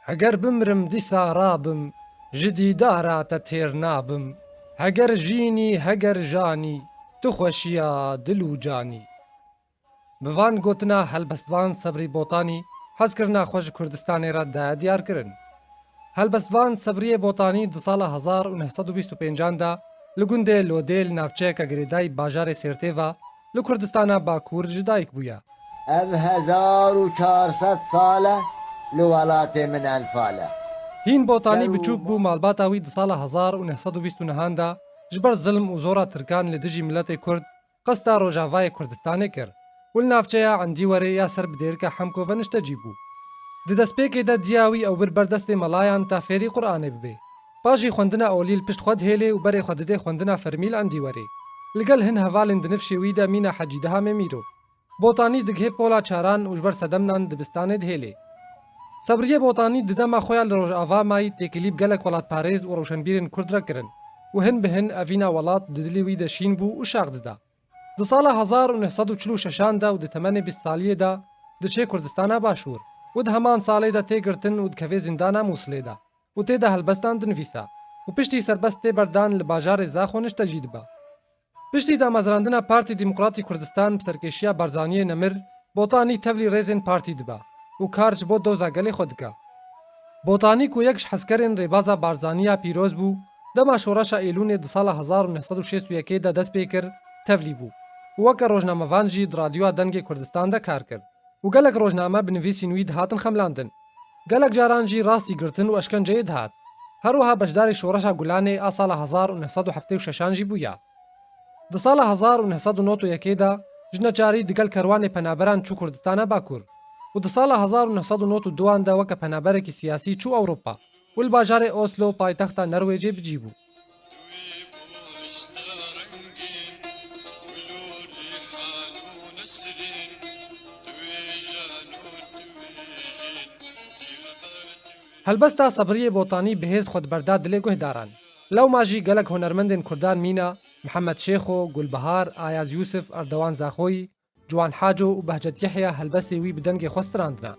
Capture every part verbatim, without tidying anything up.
Heger bimrim dîsa rabim, ji dîdara te têr nabim. Heger jînî, heger janî, tu xweşiya dil û canî. Bi van gotina helbestvan Sebrî Botanî hezkirina xwe ji Kurdistanê re daye diyarkirin. Helbestvan Sebriyê Botanî di sala hezar û neh sed û bîst û pêncan de li gundê Lodê li navçeyeke girêdayî bajarê Sêrtê ve li Kurdistana Bakur ji dayik bûye. Ev hezar û çar sed sal e li welatê min enfal e. Hîn Botanî biçûk bû, malbata wî di sala hezar û neh sed û bîst û nehan de ji ber zilm û zora Tirkan li dijî miletê Kurd qesta Rojavayê Kurdistanê kir û li navçeya Endîwerê ya ser bi dêrika Hemko ve niştecî bû. Di destpêkê de diya wî ew bir ber destê melayan ta fêrî Quranê bibe. Paşî xwendina olî li pişt xwe dihêlê û berê xwe didê xwendina fermî li Endîwerê. Li gel hin hevalên di nifşê wî de mîna Hecî Dihamê Mîro. Botanî digihê pola çaran û ji ber sedemnan dibistanê dihêlê. Sebriyê Botanî di dema xwe ya li Rojava mayî têkilî bi gelek welatparêz û rewşenbîrên Kurd re kirin û hin bi hin evîna welat di dilê wî de şîn bû û şax dida. Di sala hezar û neh sed û çil û şeşan de û di temenê bîst saliyê de diçê Kurdistana Başûr û di heman salê de tê girtin û dikeve zîndana Mûsilê de û tê de helbestan dinivîsa û piştî serbest tê berdan li bajarê Zaxo niştecî dibe. Piştî damezrandina Partî Demokratî Kurdistan bi serkêşiya Barzaniyê Nemir, Botanî tevlî rêzên partî dibe û kar ji bo doza gelê xwe dike. Botanî ku yek ji hezkerên rêbaza Barzaniya pîroz bû, dema şoreşa Êlûnê di sala hezar û neh sed û şêst û yekê de dest pê kir, tevlî bû û weke rojnamevan jî di Radyoya Dengê Kurdistan de kar kir û gelek rojname bi nivîsên wî dihatin xemlandin. Gelek caran jî rastî girtin û eşkenceyê dihat. Her wiha beşdarî Şoreşa Gulanê a sala hezar û neh sed û heftê û şeşan jî bûya. Di sala hezar û neh sed û nod û yekê de ji neçarî digel kerwanê penaberan çû Kurdistana Bakur û di sala hezar û neh sed û nod û duan de weke penaberekî siyasî çû Ewropa û li bajarê Oslo, paytexta Nerwêcê, bi cî bû. Helbesta Sebriyê Botanî bi hêz xwe diberda dilê guhdaran. Lewma jî gelek hunermendên Kurdan mîna, Mihemed Şêxo, Gulbihar, Ayaz Yûsif, Erdewan Zaxoyî, Ciwan Haco û Behcet Yehya helbestê wî bi dengê xwe strandine.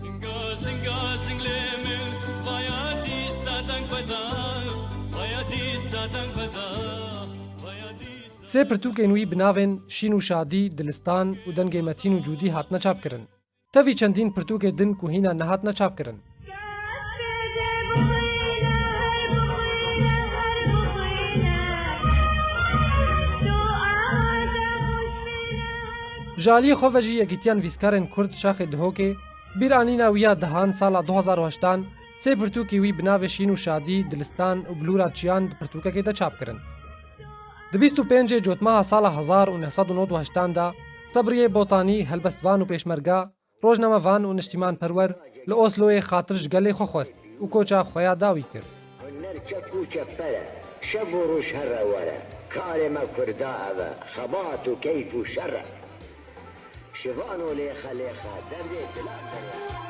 Zinga, zinga, zinglê min, vaya dîsa deng veda, vaya dîsa deng veda, vaya dîsa. Sê pirtûkên wî bi navên Şîn û Şadî, Dilistan û Dengê Metîn û Cûdî hatine çapkirin. Tevî çendîn pirtûkê din ku hîna nehatine çapkirin. Ji aliyê xwe ve jî Yekîtiya Nivîskarên Kurd Şaxê Dihokê bîranîna wî ya dehan sala du hazar û heştan sê pirtûkî wî bi navê Şîn û Şadî, Dilistan û Bilûra Çiyan di pirtûkekê de çap kirin. Di bîst û pêncê Cotmeha sala hezar û neh sed û nod û heştan de Sebriyê Botanî, helbestvan û pêşmerga, rojnamevan û niştîmanperwer li Osloyê xatir ji gelê xwe xwest û koça xwe ya dawî kir. Huner çek û çepper e, şev û roj here were. Karê me Kurda ev e, xebat û keyf û şer e. Şivan û lêxe lêxe, derdê dilan derê.